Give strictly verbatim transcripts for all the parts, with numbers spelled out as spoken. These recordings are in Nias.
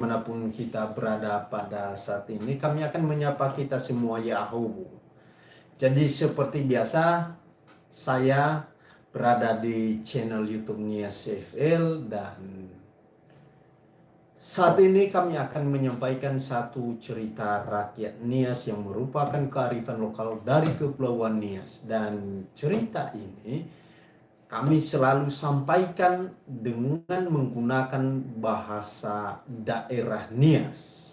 dimanapun kita berada pada saat ini, kami akan menyapa kita semua, ya'ahowu. Jadi, seperti biasa, saya berada di channel YouTube Nias C F L, dan saat ini kami akan menyampaikan satu cerita rakyat Nias yang merupakan kearifan lokal dari Kepulauan Nias. Dan cerita ini kami selalu sampaikan dengan menggunakan bahasa daerah Nias.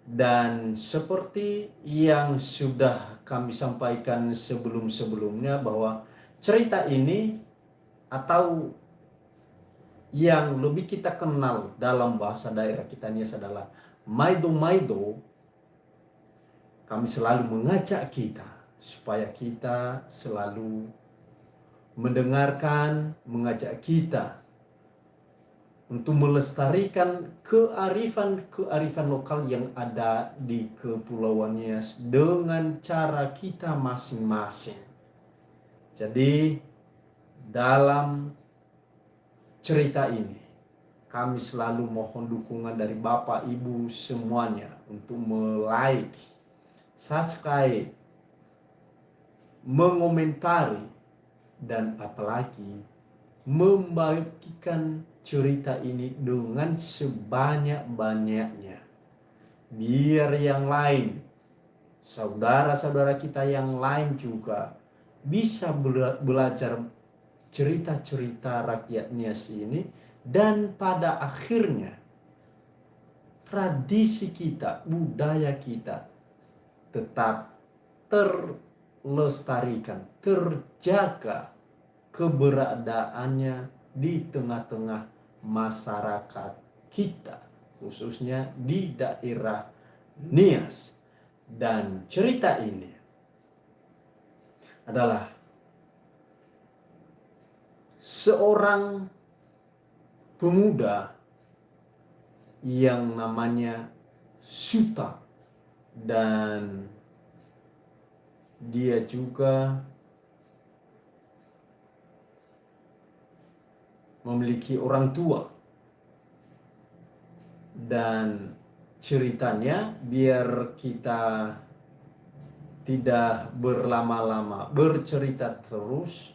Dan seperti yang sudah kami sampaikan sebelum-sebelumnya, bahwa cerita ini atau yang lebih kita kenal dalam bahasa daerah kita Nias adalah maido-maido, kami selalu mengajak kita supaya kita selalu mendengarkan, mengajak kita untuk melestarikan kearifan-kearifan lokal yang ada di Kepulauan Nias dengan cara kita masing-masing. Jadi, dalam cerita ini, kami selalu mohon dukungan dari Bapak Ibu semuanya untuk me-like, subscribe, mengomentari, dan apalagi membagikan cerita ini dengan sebanyak-banyaknya. Biar yang lain, saudara-saudara kita yang lain juga bisa bela-, belajar cerita-cerita rakyat Nias ini, dan pada akhirnya tradisi kita, budaya kita tetap terlestarikan, terjaga keberadaannya di tengah-tengah masyarakat kita, khususnya di daerah Nias. Dan cerita ini adalah seorang pemuda yang namanya Suta, dan dia juga memiliki orang tua. Dan ceritanya, biar kita tidak berlama-lama bercerita terus,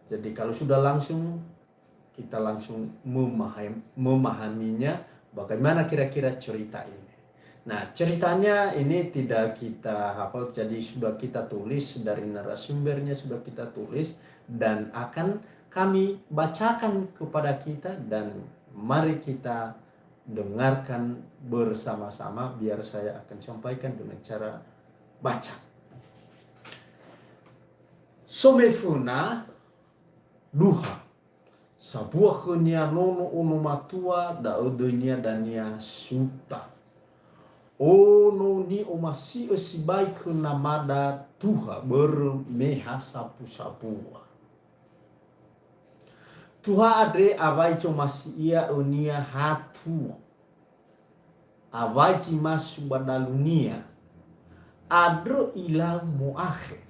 jadi kalau sudah langsung, kita langsung memaham-, memahaminya bagaimana kira-kira cerita ini. Nah, ceritanya ini tidak kita hafal, jadi sudah kita tulis, dari narasumbernya sudah kita tulis, dan akan kami bacakan kepada kita, dan mari kita dengarkan bersama-sama, biar saya akan sampaikan dengan cara baca. Someföna duha. Sambua khönia nono ono matua, da'ö döinia dania Suta. Ono ni'omasi'ö sibai khö namada tuha börö me ha sabu-sabua. Tuha andre awai zomasi ia önia ha tuo. Awai zi masu ba dalunia, andrö ilau mo'akhe.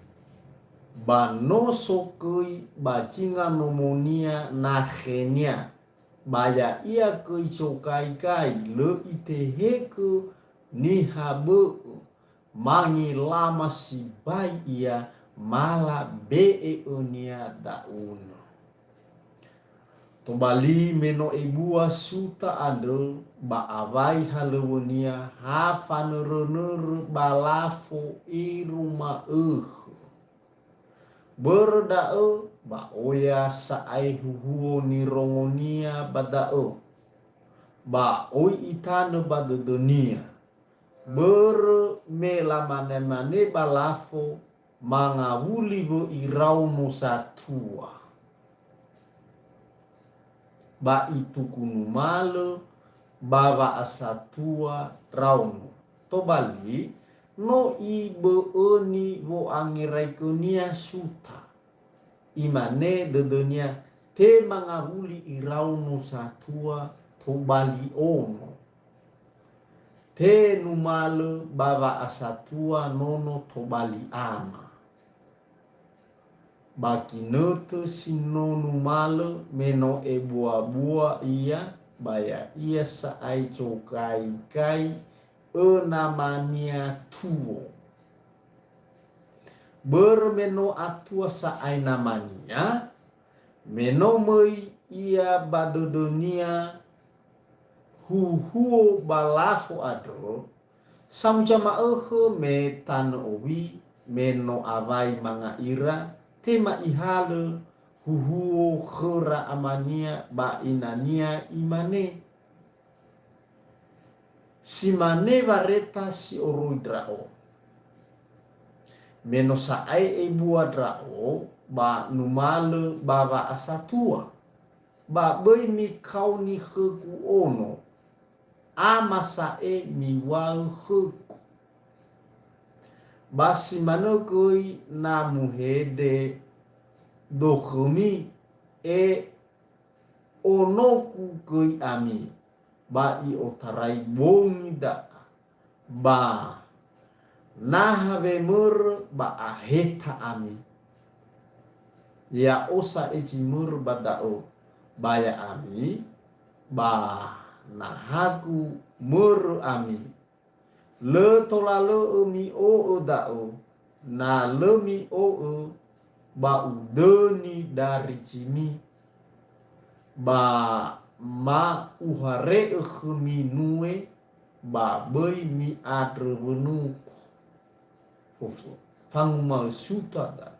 Ba no sogöi ba zinga nomonia nakhenia, ba ya'ia göi zogaigai lö itehegö niha bö'ö, mangelama sibai ia mala be'e önia da'unö. Tobali me no ebua Suta andrö, ba awai halöŵönia ha fanörönörö ba lafo ero ma'ökhö. Börö da'ö, ba oya sa'ae huhuo nirongonia ba da'ö, ba oi itanö ba dödönia. Börö me lamane-mane ba lafo mangawuli wöi raono satua. Ba ituku numalö ba wa'asatua raono. Tobali, no ibö'öni wo'angeraigönia Suta. Imane dödönia, te mangawuli iraono satua tobali ono. Te numalö ba wa'asatua nono tobali ama. Ba ginötö si no numalö me no ebua-bua ia, ba ya'ia sa'ae zogaigai õ namania tuo. Börö me no atua sa'ae namania, me no möi ia ba dödönia huhuo ba lafo andrö, samuza ma'ökhö me tanö owi, me no awai manga ira, tema ihalö huhuo khöra amania ba inania, imane, "Si mane wareta si oroi ndra'o. Me no sa'ae ebua ndra'o ba numalö ba wa'asatua, ba böi mikaoni khögu ono, Ama sa'ae miŵa'ö khögu. Ba si manö göi na muhede do khömi, e onogu göi ami, ba i'otarai bongi da'a, ba naha wemörö ba aheta ami. Ya'o sa'ae zi mörö ba da'ö, ba ya'ami, ba nahagu mörö ami. Lö tola lö'ö mi'o'ö da'ö, na lö mi'o'ö, ba udöni darizimi, ba ma uhare'ö khömi nue, ba böi mi'andrö wönugu." Fofo. Fanguma'ö suta da'e.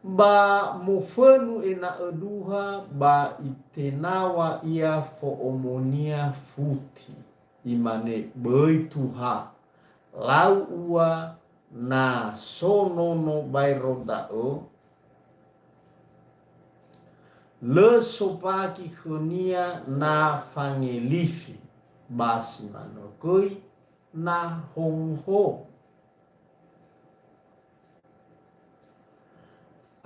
Ba mofönu ena'ö duha, ba itenaw̃a ia fo'omonia futi. Imane, "Böi Tuha, lau ua na so nono baero da'ö, lö sobagi khönia na fangelifi, ba si manö göi na howuho."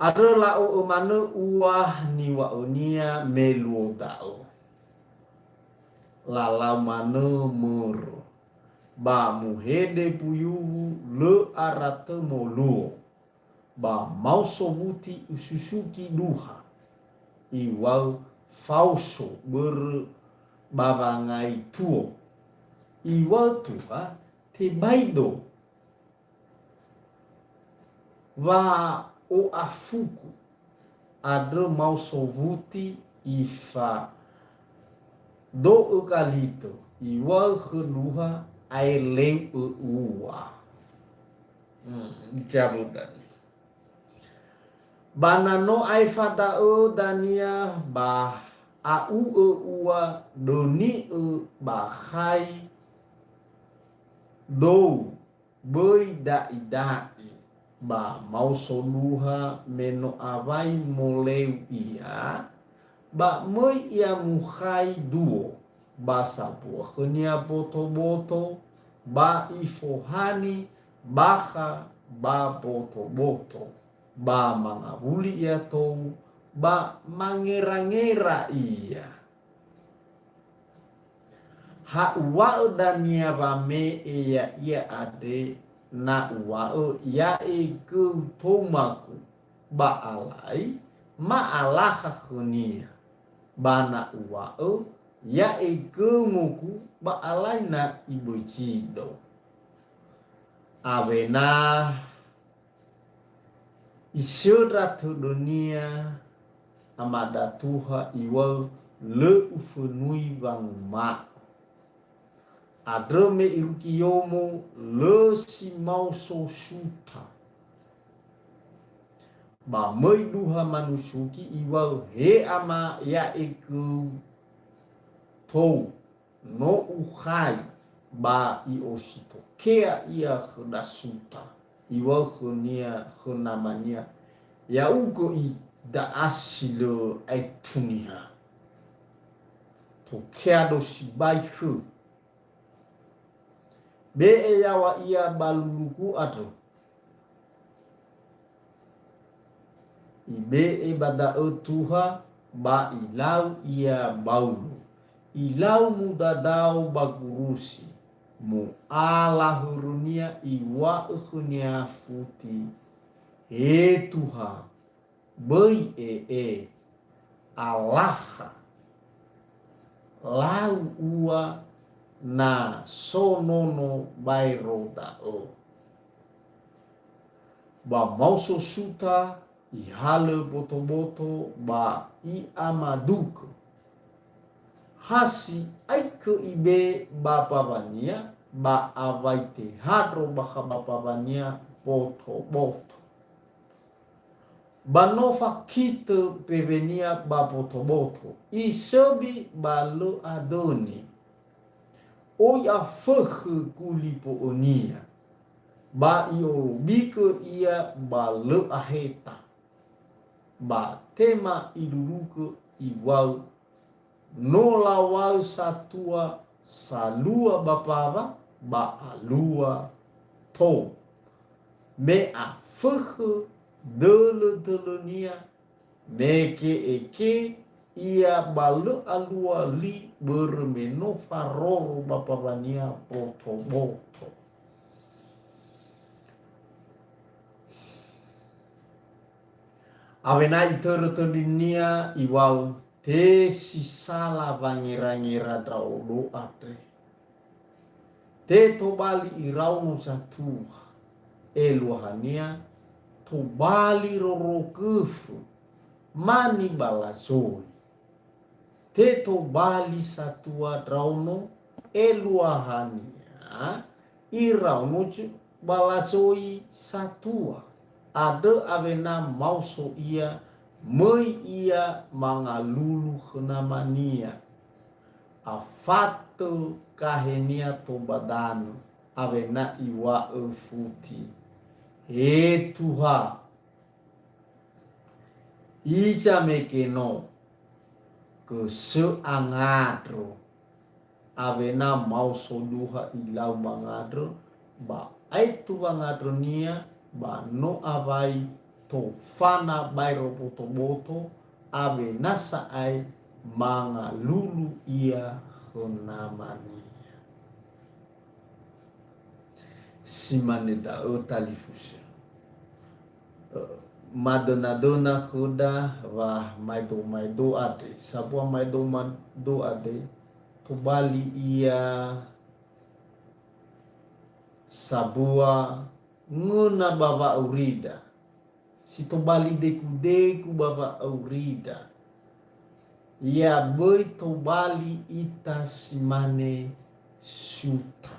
Andrö la'o'ö manö ua niŵa'önia me luo da'ö. Lalau manö mörö, ba muhede mbuyuwu lö ara tö moluo, ba maoso wuti ususugi duha, iŵa'ö faoso börö ba wangai tuo. Iŵa'ö Tuha, "Tebai do." Wa o'afugu, andrö maoso wuti ifado'ö galitö, iŵa'ö khö duha, "Aeleu'ö ua." Hmm, jabu dania. Ba na no aefa da'ö dania, ba a'u'ö ua döni'ö ba khai dou, böi da'ida'i, ba maoso duha me no awai moleu ia, ba möi ia mukhai duo, ba sambua khönia botoboto, ba ifohani bakha ba botoboto, ba mangawuli ia tou, ba mangerangera ia. Ha uŵa'ö dania wame'e ya'ia andre, na uŵa'ö, "Ya'e göu toumagu," ba alai, ma alakha khönia. Ba na uŵa'ö, "Ya'e göu mogu," ba alai na iböi zido. Awena isöndra tödönia Amada Tuha iŵa'ö, "Lö ufönui wanguma'ö." Andrö me irugi yomo, lö si maoso suta. Ba möi duha manusugi iŵa'ö, "He Ama, ya'e göu tou." No ukhai, ba i'ositokea ia khö ndra suta, iŵa'ö khönia, khö namania, "Ya'ugö i da'a si lö aetu niha. Tokea do sibai khö. Be'e yaŵa ia ba lulugu andrö." Ibe'e ba da'ö Tuha, ba ilau ia mbaulu. Ilau mudadao ba gurusi, mu'ala hörönia, iŵa'ö khönia futi, "He Tuha, böi e'e, alakha." lau ua na so nono baero da'ö. Ba maoso Suta ihalö botoboto ba i'amadukö. Ha si'aikö ibe ba mbaŵania, ba awai tehadro bakha ba mbaŵania botoboto. Ba no fakitö mbewenia ba botoboto, isöbi ba lö adöni. Oi afökhö gulibo'önia, ba i'olobikö ia ba lö aheta. Ba tema idudukö iŵa'ö, no laŵa'ö satua salua ba mbaŵa, ba alua tou. Me afökhö dölödölönia, me ke'eke ia ba lö alua li börö me no faroro ba mbaŵania botoboto. Awena itörö töndrinia iŵa'ö, "Te si sala wangerangera ndra'odo andre. Te tobali iraono satua, eluahania tobali rorogöfö, ma nibalazoi. Te tobali satua ndraono, eluahania iraono zu-, balazoi satua. Andrö awena maoso ia, möi ia mangalulu khö namania. Afatö gahenia tou ba danö, awena iŵa'ö futi, 'He Tuha, iza mege no gösö angandrö.' Awena maoso duha ilau mangandrö, ba aetu wangandrönia, ba no awai tofana baero botoboto, awena sa'ae mangalulu ia khö namania. Si mane da'ö talifusö. Ö, madöna-döna khöda wa maedo-maedo andre. Sambua maedo-maedo andre, tobali ia sambua ngöna ba wa'aurida. Si tobali degu-degu ba wa'aurida. Ya böi tobali ita si mane Suta.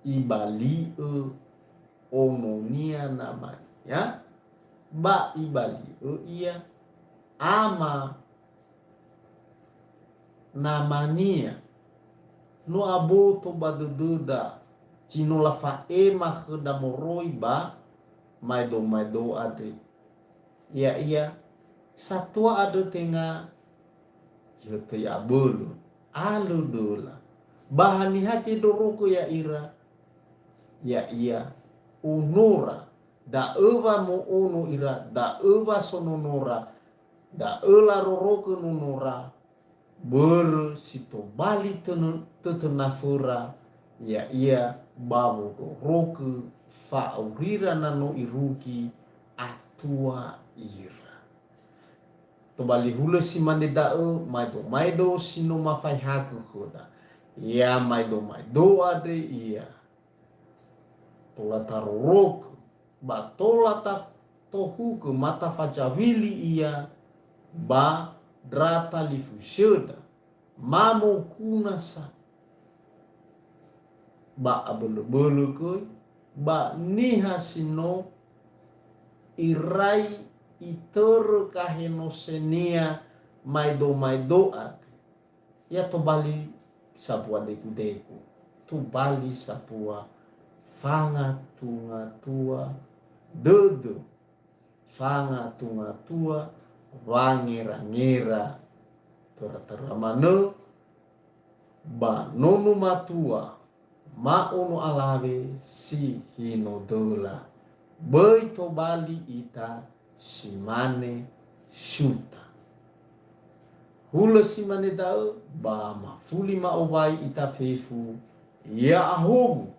Ibali'ö ononia namania, ba ibali'ö ia ama namania. No aboto ba dödöda, zi no lafa'ema khöda moroi ba maedo-maedo andre. Ya'ia, satua andrö tenga ihötöi abölö, alö döla. Ba haniha zendrorogö ya'ira? Ya'ia, onora, da'ö wa mo'ono ira, da'ö wa so nonora, da'ö larorogö nonora, börö si tobali tönö-, tötönaföra, ya'ia ba wondrorogö fa'aurira na no irugi atua ira. Tobali hulö si mane da'ö, maedo-maedo si no mafaehagö khöda. Ya maedo-maedo andre ia. Tola tarorogö, ba tola ta-, tohugö ma tafazawili ia ba ndra talifusöda, ma moguna sa. Ba abölö-bölö göi, ba niha si no irai itörö gahenosenia maedo-maedo andre. Ya tobali sambua degu-degu, tobali sambua fangatungatua dödö, fangatungatua wangera-ngera, töra-töra manö ba nono matua, ma ono alawe si hino döla. Böi tobali ita si mane Suta. Hulö si mane da'ö, ba mafuli ma'owai ita fefu, ya'ahowu